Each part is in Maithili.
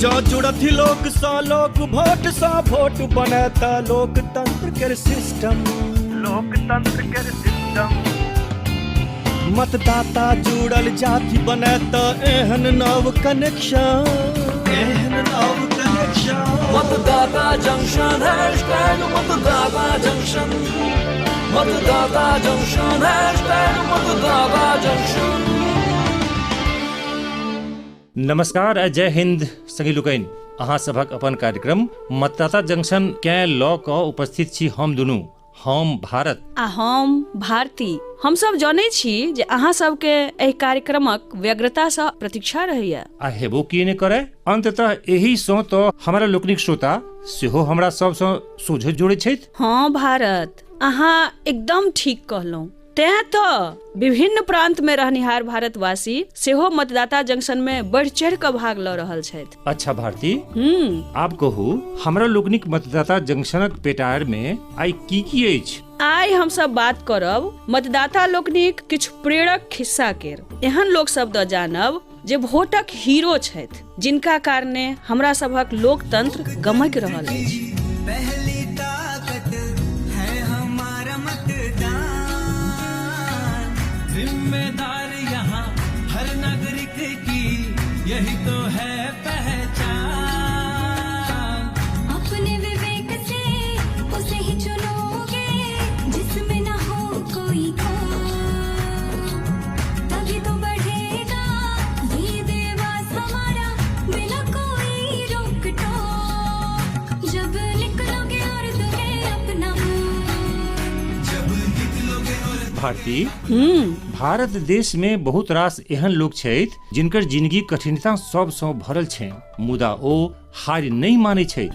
जँ जुड़थि लोक सँ लोक, वोट सँ वोट बनत लोकतंत्र केर सिस्टम, लोकतंत्र केर सिस्टम। मतदाता जुड़ल जाति बनत एहन नव कनेक्शन, एहन नव कनेक्शन। मतदाता जंक्शन हैशटैग मतदाता जंक्शन, मतदाता जंक्शन हैशटैग मतदाता जंक्शन। नमस्कार आ जय हिंद संगी लोकनि, अहाँ सभक अपन कार्यक्रम मतदाता जंक्शन केँ लऽ कऽ उपस्थित छी हम दुनू, हम भारत आ हम भारती। हमसभ जनै छी जे अहाँ सबके एहि कार्यक्रमक व्यग्रतासँ प्रतीक्षा रहैया। आ हेबो किए नहि करे, अंततः एहि सँ तऽ हमरा लोकनिक श्रोता सेहो हमरा सबसँ सोझे जोड़ैत छथि। हँ भारत, अहाँ एकदम ठीक कहलहुँ। तें तऽ विभिन्न प्रांत में रहनिहार भारतवासी सेहो मतदाता जंक्शन में बढ़ि चढ़ि कऽ भाग लऽ रहल छथि। अच्छा भारती, आब कहू हमरा लोकनिक मतदाता जंक्शनक पेटार में आइ की की अछि? आइ हमसब बात करब मतदाता लोकनिक किछु प्रेरक खिस्सा केर। एहन लोक सब दऽ जानब जे वोटक हीरो छथि, जिनका कारणे हमरा सभक लोकतंत्र गमकि रहल अछि। पहली ताकत है हमारा मतदान, जिम्मेदार यहाँ हर नागरिक की यही तो है पहचान। अपने विवेक से उसे ही चुनोगे जिसमें न हो कोई खोट, तभी तो बढ़ेगा ये देवास हमारा बिना कोई रोक टोक। जब निकलोगे और दोगे अपना वोट। भारती, भारत देश में बहुत रास एहन लोक छथि जिनकर जिंदगी कठिनता सब सँ भरल छनि, मुदा ओ हारि नहि मानै छथि।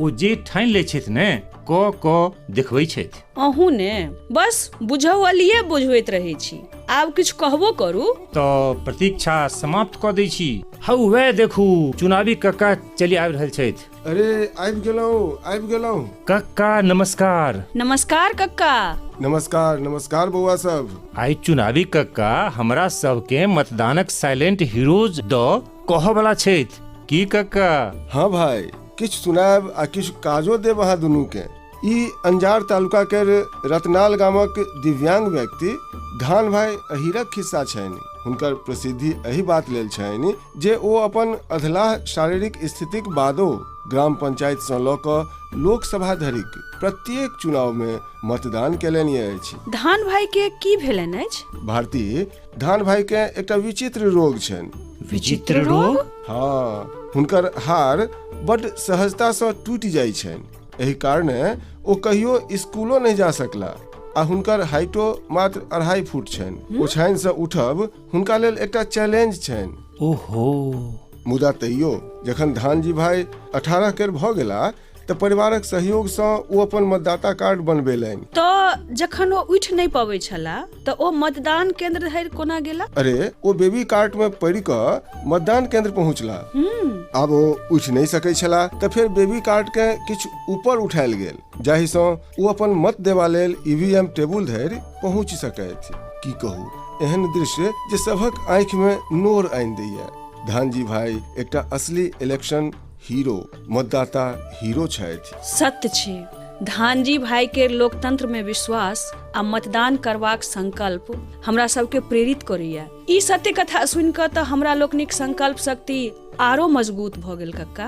ओ जे ठानि लै छथि ने, कऽ कऽ देखबै छथि। अहूँ ने बस बुझौअलिये बुझबैत रहै छी, आब किछु कहबो करू। तऽ प्रतीक्षा समाप्त कऽ दै छी। हौ वएह देखू, चुनावी कक्का चलि आबि रहल छथि। अरे आबि गेलहुँ, आबि गेलहुँ। कक्का नमस्कार। नमस्कार कक्का। नमस्कार नमस्कार बौआ सब। आइ चुनावी कक्का हमरा सबके मतदानक साइलेंट हीरोज दऽ कहऽ वाला छथि। की कक्का? हाँ भाई, किछु सुनायब आ किछु काजो देब अहाँ दुनू के। ई अंजार तालुका के रतनाल गामक दिव्यांग व्यक्ति धान भाई अहीरक खिस्सा छनि। हुनकर प्रसिद्धि एहि बात लेल छनि जे ओ अपन अधलाह शारीरिक स्थितिक बादो ग्राम पंचायत सँ लऽ कऽ लोकसभा धरिक प्रत्येक चुनाव में मतदान केलनि अछि। धान भाई के की भेलनि अछि? भारती, धान भाई के एकटा विचित्र रोग छनि। विचित्र रोग? हाँ, हुनकर हाड़ बड्ड सहजता सँ टूटि जाइ छनि। एहि कारणे ओ कहियो स्कूलो नहि जा सकला आ हुनकर हाइटो मात्र 2.5 फुट छनि। ओछानि सँ उठब हुनका लेल एकटा चैलेंज छनि। ओहो। मुदा तैयो जखन धानजी भाई 18 केर भऽ गेला तऽ परिवारक सहयोग सँ ओ अपन मतदाता कार्ड बनबेलनि। तऽ जखन ओ उठि नहि पबै छला तऽ ओ मतदान केंद्र धरि कोना गेला? अरे ओ बेबी कार्ट में पड़ि कऽ मतदान केंद्र पहुँचला। आब ओ उठि नहि सकै छला तऽ फेर बेबी कार्ट के किछु ऊपर उठायल गेल जाहि सँ ओ अपन मत देबा लेल ईवीएम टेबुल धरि पहुँचि सकथि। की कहू, एहन दृश्य जे सभक आँखि में नोर आनि दैया। धानजी भाई एकटा असली इलेक्शन हीरो, मतदाता हीरो छथि। सत्य छै, धानजी भाई के लोकतंत्र में विश्वास आ मतदान करबाक संकल्प हमरा सबके प्रेरित करैया। ई सत्य कथा सुनि कऽ तऽ हमरा लोकनिक संकल्प शक्ति आरो मजबूत भऽ गेल कक्का।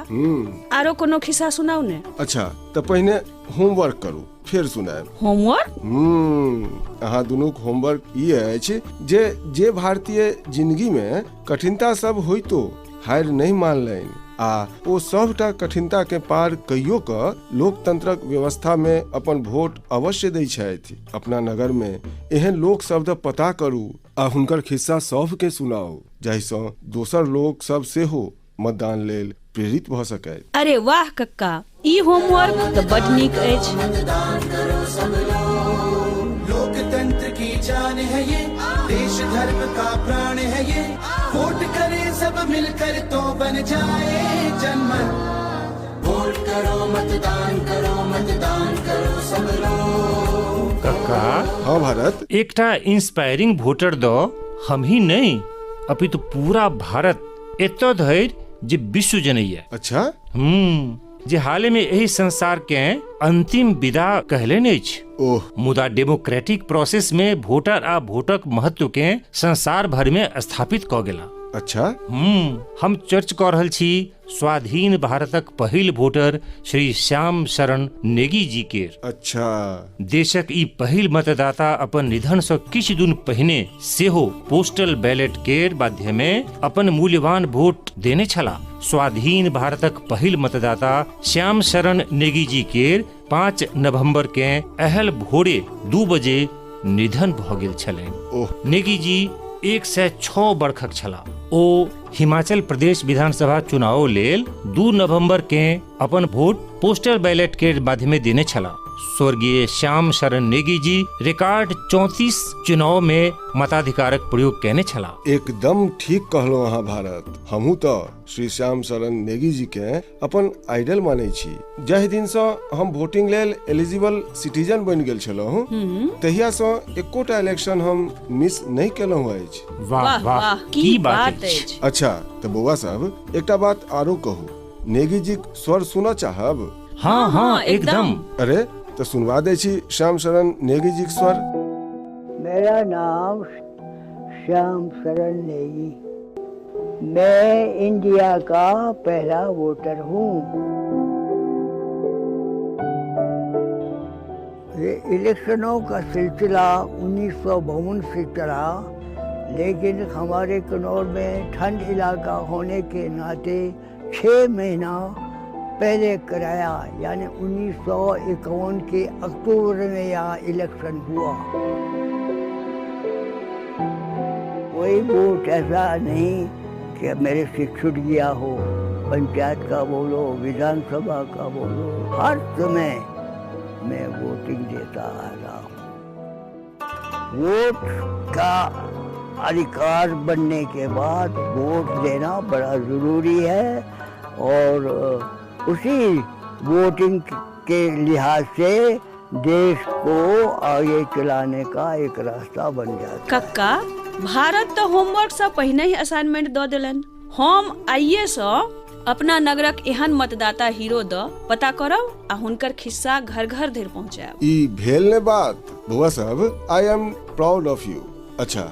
आरो कोनो खिस्सा सुनाउ ने। अच्छा, तऽ पहिने होमवर्क करू फेर सुनायब। होमवर्क? अहाँ दुनूक होमवर्क ई अछि जे जे भारतीय जिंदगी में कठिनता सब होइतो हारि नहि मानलनि आ ओ सभटा कठिनता के पार कइयो कऽ लोकतंत्रक व्यवस्था में अपन वोट अवश्य दै छथि। अपना नगर में एहन लोक सब द पता करू आ हुनकर खिस्सा सबके सुनाउ जाहिसँ दोसर लोक सब सेहो मतदान लेल प्रेरित भऽ सकथि। अरे वाह कक्का, ई होमवर्क तऽ बड नीक अछि। लोकतंत्र की जान है ये, देश धर्म का प्राण है ये, वोट करे सब मिलकर तो बन जाए जनमत। वोट करो मतदान करो, मतदान करो सब लोग। कक्का। हाँ भारत। एकटा इंस्पायरिंग वोटर दऽ हम ही नहि अपितु पूरा भारत एतऽ धरि जे विश्व जनैया। अच्छा। जे हाले में एहि संसार के अंतिम विदा कहलनि अछि। ओह। मुदा डेमोक्रेटिक प्रोसेस में वोटर आ वोटक महत्व के संसार भर में स्थापित कऽ गेला। अच्छा। हम चर्च कऽ रहल छी स्वाधीन भारतक पहिल वोटर श्री श्याम शरण नेगी जी केर। अच्छा। देशक ई पहिल मतदाता अपन निधन सँ किछु दिन पहिने सेहो पोस्टल बैलेट केर माध्यमे अपन मूल्यवान वोट देने छलाह। स्वाधीन भारतक पहिल मतदाता श्याम शरण नेगी जी केर 5 नवंबर के अहल भोरे 2 बजे निधन भऽ गेल छलनि। ओह। नेगी जी 106 बरखक छलाह। ओ हिमाचल प्रदेश विधानसभा चुनाव लेल 2 नवंबर के अपन वोट पोस्टल बैलेट के माध्यमे देने छलाह। स्वर्गीय श्याम शरण नेगी जी रिकॉर्ड 34 चुनाव में मताधिकारक प्रयोग केने छलाह। एकदम ठीक कहलहुँ अहाँ भारत। हमहूँ तऽ श्री श्याम शरण नेगी जी के अपन आइडल मानै छी। जाहि दिन सँ हम वोटिंग लेल एलिजिबल सिटीजन बनि गेल छलहुँ तहिया सँ एकोटा इलेक्शन हम मिस नहि केलहुँ अछि। वाह वाह, की बात अछि। अच्छा तऽ बौआ सब, एकटा बात आरो कहू, नेगी जीक स्वर सुनऽ चाहब? हाँ हाँ एकदम। अरे तऽ सुनवा दै छी श्याम शरण नेगी जीक स्वर। मेरा नाम श्याम शरण नेगी, मैं इंडिया का पहला वोटर हूँ। ये इलेक्शनों का सिलसिला 1952 से चला, लेकिन हमारे किन्नौर में ठंड इलाका होने के नाते 6 महीना पहले कराया, यानी 1951 के अक्टूबर में यहाँ इलेक्शन हुआ। कोई वोट ऐसा नहीं कि मेरे से छूट गया हो, पंचायत का बोलो, विधानसभा का बोलो, हर समय मैं वोटिंग देता आ रहा हूँ। वोट का अधिकार बनने के बाद वोट देना बड़ा ज़रूरी है और उसी वोटिंग के लिहाज से देश को आगे चलाने का एक रास्ता बन जाता है। कक्का, भारत तऽ होमवर्क सँ पहिने ही असाइनमेंट दऽ देलनि। हम आइए सँ अपना नगरक एहन मतदाता हीरो दऽ पता करब आ हुनकर खिस्सा घर घर धरि पहुँचायब। ई भेल ने बात बौआ सब, I am proud of you. अच्छा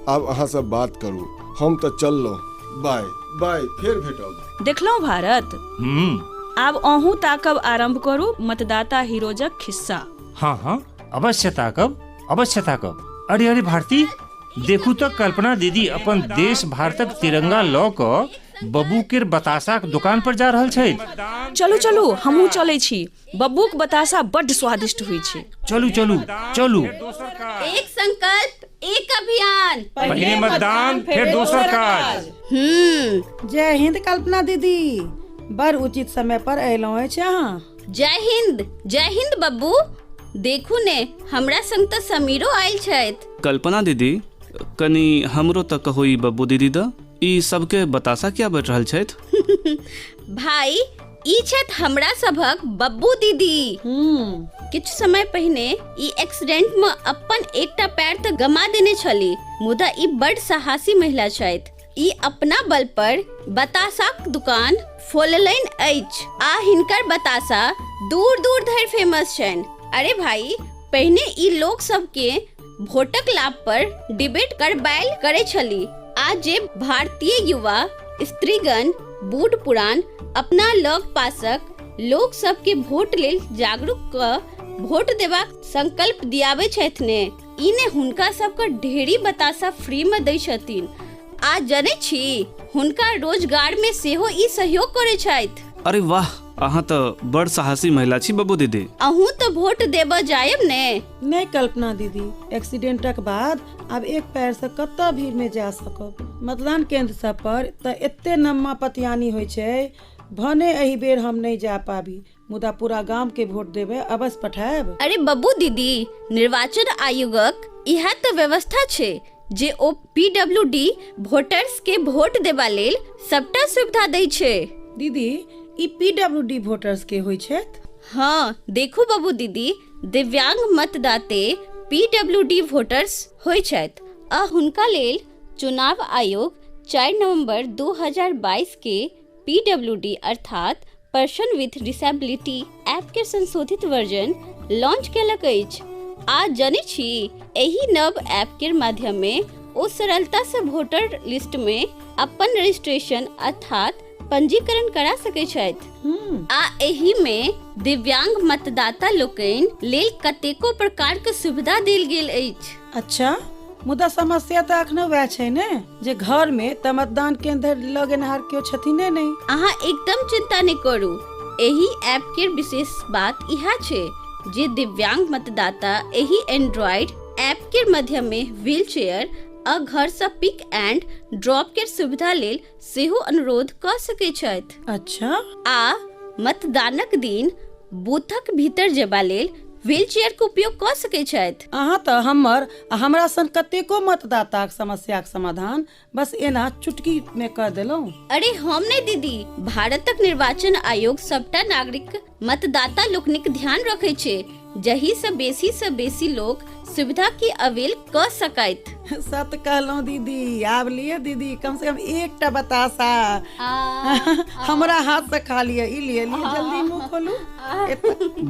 आब अहाँ सब बात करू, हम तऽ चललहुँ। बाय बाय, फेर भेटब। देखलहुँ भारत? आब अहूँ ताकब आरम्भ करू मतदाता हीरोजक खिस्सा। हाँ हाँ, अवश्य ताकब, अवश्य ताकब। अरे अरे भारती, देखू तऽ कल्पना दीदी अपन देश भारतक तिरंगा लऽ कऽ बब्बू केर बतासाक दुकान पर जा रहल छथि। चलू चलू, हमहूँ चलै छी। बब्बूक बतासा बड्ड स्वादिष्ट होइ छै। चलू चलू चलू। एक संकल्प एक अभियान, पहिने मतदान फेर दोसर काज। जय हिंद कल्पना दीदी, बड़ उचित समय पर अयलहुँ अछि अहाँ। जय हिंद, जय हिंद बब्बू। देखू ने, हमरा संग तऽ समीरो आयल छथि। कल्पना दीदी, कनी हमरो तऽ कहू ई बब्बू दीदी द ई सबके बतासा किया बैठ रहल छथि? भाई, ई छथि हमरा सभक बब्बू दीदी। किछु समय पहिने ई एक्सीडेंट में अपन एकटा पैर तऽ गमा देने छली, मुदा ई बड़ साहसी महिला छथि। ई अपना बल पर बतासाक दुकान खोललनि अछि आ हिनकर बतासा दूर दूर धरि फेमस छनि। अरे भाई, पहिने ई लोक सबके वोटक लाभ पर डिबेट करबायल करै छली आ जे भारतीय युवा, स्त्रीगण, बूढ़ पुरान अपना लग पासक लोक सबके वोट लेल जागरूक कऽ वोट देबाक संकल्प दियाबै छथि ने। ई ने हुनका सबके ढेरी बतासा फ्री में दै छथिन आ जनै छी हुनका रोजगार में सेहो ई सहयोग करै छथि। अरे वाह, अहाँ तऽ बड़ साहसी महिला छी बब्बू दीदी। अहूँ तऽ वोट देबऽ जायब ने? नहि कल्पना दीदी, एक्सीडेंटक बाद आब एक पैर से कतऽ भीड़ में जा सकब। मतदान केंद्र सब पर तऽ एते नम्मा पतियानी होइ छै, भने एहि बेर हम नहि जा पाबी, मुदा पूरा गाम के वोट देबै अवश्य पठायब। अरे बब्बू दीदी, निर्वाचन आयोगक इएह तऽ व्यवस्था छै जे ओ पीडब्ल्यूडी वोटर्स के वोट देबा लेल सबटा सुविधा दै छै। दीदी, ई पीडब्ल्यूडी वोटर्स के होइ छथि? हाँ देखू बब्बू दीदी, दिव्यांग मतदाते पीडब्ल्यूडी वोटर्स होइ छथि आ हुनका लेल चुनाव आयोग 4 नवंबर 2022 के पीडब्ल्यूडी अर्थात पर्सन विथ डिसेबिलिटी ऐप के संशोधित वर्जन लॉन्च केलक अछि। आ जनै छी, एहि नव ऐप के माध्यम में ओ सरलता से वोटर लिस्ट में अपन रजिस्ट्रेशन अर्थात पंजीकरण करा सकै छथि। आ एहि में दिव्यांग मतदाता लोकनि लेल कतेको प्रकार के सुविधा देल गेल अछि। अच्छा, मुदा समस्या तऽ अखनो वएह छै ने जे घर में तऽ मतदान केंद्र लगेनहार केओ छथिने नहि। अहाँ एकदम चिंता नहि करू। एहि ऐप के विशेष बात इएह छै जे दिव्यांग मतदाता एहि एंड्रॉइड ऐप के माध्यम में व्हील चेयर आ घर से पिक एंड ड्रॉप के सुविधा लेल सेहो अनुरोध कऽ सकैत छथि। अच्छा। आ मतदानक दिन बूथक भीतर जेबा लेल व्हील चेयर के उपयोग कऽ सकैत छथि। अहाँ तऽ हमर आ हमरा सन कतेको मतदाताक समस्याक समाधान बस एना चुटकी में कऽ देलहुँ। अरे हम नहि दीदी, भारतक निर्वाचन आयोग सबटा नागरिक मतदाता लोकनिक ध्यान रखै छै, जाहि से बेसी से बेसी लोक सुविधा के अवेल कऽ सकैत। सत कहलहुँ दीदी। आब लिअ दीदी, कम से कम एकटा बतासा हमरा हाथ से खा लिअ। ई लिअ, लिअ, जल्दी मुंह खोलू।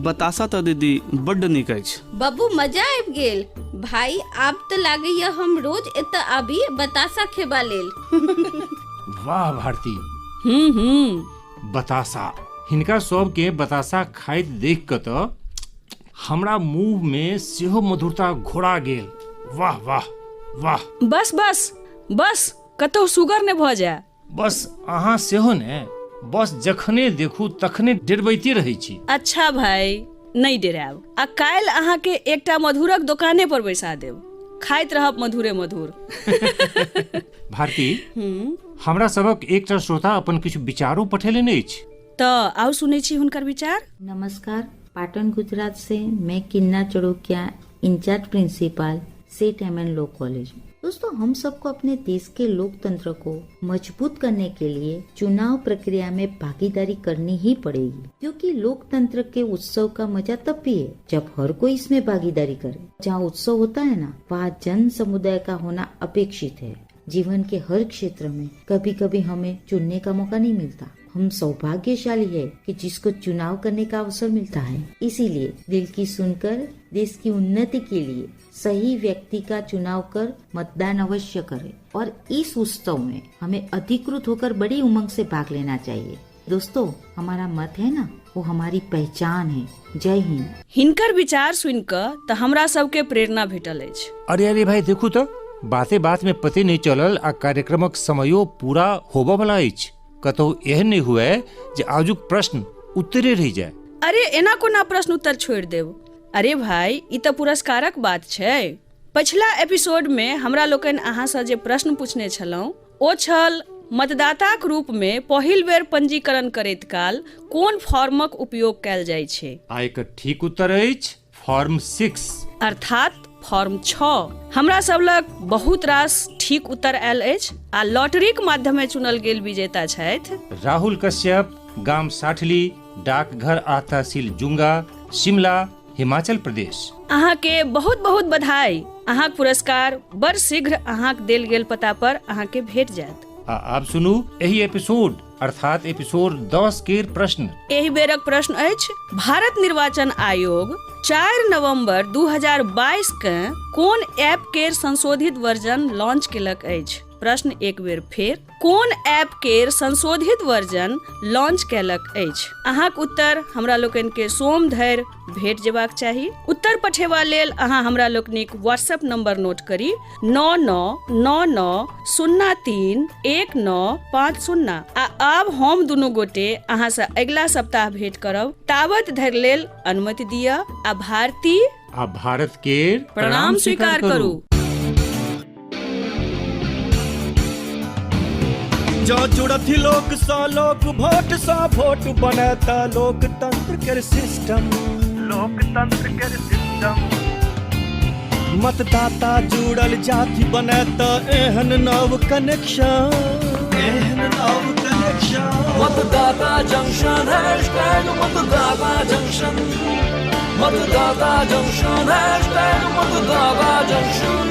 बतासा तऽ दीदी बड्ड नीक अछि। बब्बू, मजा आबि गेल भाई। आब तऽ लागैया हम रोज एतऽ आबी बतासा खेबा लेल। वाह भारती। हम्म हम्म बतासा, हिनका सबके बतासा खाइत देख कऽ तऽ हमरा मुंह में सेहो मधुरता घोरा गेल। वाह वाह वाह। बस बस बस, कतहु सुगर ने भऽ जाय। बस अहाँ सेहो ने, बस जखने देखू तखने डेरबैते रहै छी। अच्छा भाई, नहि डेरायब। आ काल्हि अहाँके एकटा मधुरक दोकाने पर बैसा देब, खाइत रहब मधुरे मधुर। भारती, हमरा सबक एकटा श्रोता अपन किछु विचारो पठेलनि अछि। तऽ आउ सुनै छी हुनकर विचार। नमस्कार, पाटन गुजरात से मैं किन्ना चड़ोकिया, इंचार्ज प्रिंसिपल, सेठ एम एन लॉ कॉलेज। दोस्तों, हम सबको अपने देश के लोकतंत्र को मजबूत करने के लिए चुनाव प्रक्रिया में भागीदारी करनी ही पड़ेगी, क्योंकि लोकतंत्र के उत्सव का मजा तब भी है जब हर कोई इसमें भागीदारी करे। जहाँ उत्सव होता है ना, वहाँ जन समुदाय का होना अपेक्षित है। जीवन के हर क्षेत्र में कभी कभी हमें चुनने का मौका नहीं मिलता। हम सौभाग्यशाली है कि जिसको चुनाव करने का अवसर मिलता है। इसीलिए दिल की सुनकर देश की उन्नति के लिए सही व्यक्ति का चुनाव कर मतदान अवश्य करें और इस उत्सव में हमें अधिकृत होकर बड़ी उमंग से भाग लेना चाहिए। दोस्तों, हमारा मत है ना, वो हमारी पहचान है। जय हिंद। हिनकर विचार सुनि कऽ तऽ हमरा सबके प्रेरणा भेटल अछि। अरे अरे भाई, देखू तऽ बाते बात में पते नहि चलल आ कार्यक्रमक समयो पूरा होबऽ वाला अछि। कतहु एहन नहि हुए जे आजुक प्रश्न उत्तरे रहि जाय। अरे एना कोना प्रश्न उत्तर छोड़ि देब? अरे भाई, ई तऽ पुरस्कारक बात छै। पछिला एपिसोड में हमरा लोकनि अहाँसँ जे प्रश्न पूछने छलहुँ ओ छल, मतदाताक रूप में पहिल बेर पंजीकरण करैत काल कोन फॉर्मक उपयोग कयल जाइ छै? आ एकर ठीक उत्तर अछि फॉर्म 6, अर्थात फॉर्म 6। हमरा सब लग बहुत रास ठीक उत्तर आयल अछि आ लॉटरीक माध्यमे चुनल गेल विजेता छथि राहुल कश्यप, गाम साठली, डाकघर आ तहसील जुंगा, शिमला, हिमाचल प्रदेश। अहाँके बहुत बहुत बधाई। अहाँक पुरस्कार बड़ शीघ्र अहाँक देल गेल पता पर अहाँके भेट जायत। आ आब सुनू एहि एपिसोड अर्थात एपिसोड 10 केर प्रश्न। एहि बेरक प्रश्न अछि, भारत निर्वाचन आयोग 4 नवंबर 2022 के कोन ऐप केर संशोधित वर्जन लॉन्च केलक अछि? प्रश्न एक बेर फेर, कोन ऐप केर संशोधित वर्जन लॉन्च केलक अछि? अहाँक उत्तर हमरा लोकनि के सोम धरि भेट जेबाक चाही। उत्तर पठेबा लेल अहाँ हमरा लोकनिक व्हाट्सएप नंबर नोट करी, 9999031950। आ आब हम दुनू गोटे अहाँसँ अगिला सप्ताह भेंट करब। ताबत धरि लेल अनुमति दिअ आ भारती आ भारत के प्रणाम स्वीकार करू। जो जुड़थि लोक सँ लोक, वोट सँ वोट बनत लोकतंत्र केर सिस्टम, लोकतंत्र केर सिस्टम। मतदाता जुड़ल जाति बनत एहन नव कनेक्शन, एहन नव कनेक्शन। मतदाता जंक्शन, हैशटैग मतदाता जंक्शन, मतदाता जंक्शन, हैशटैग मतदाता जंक्शन।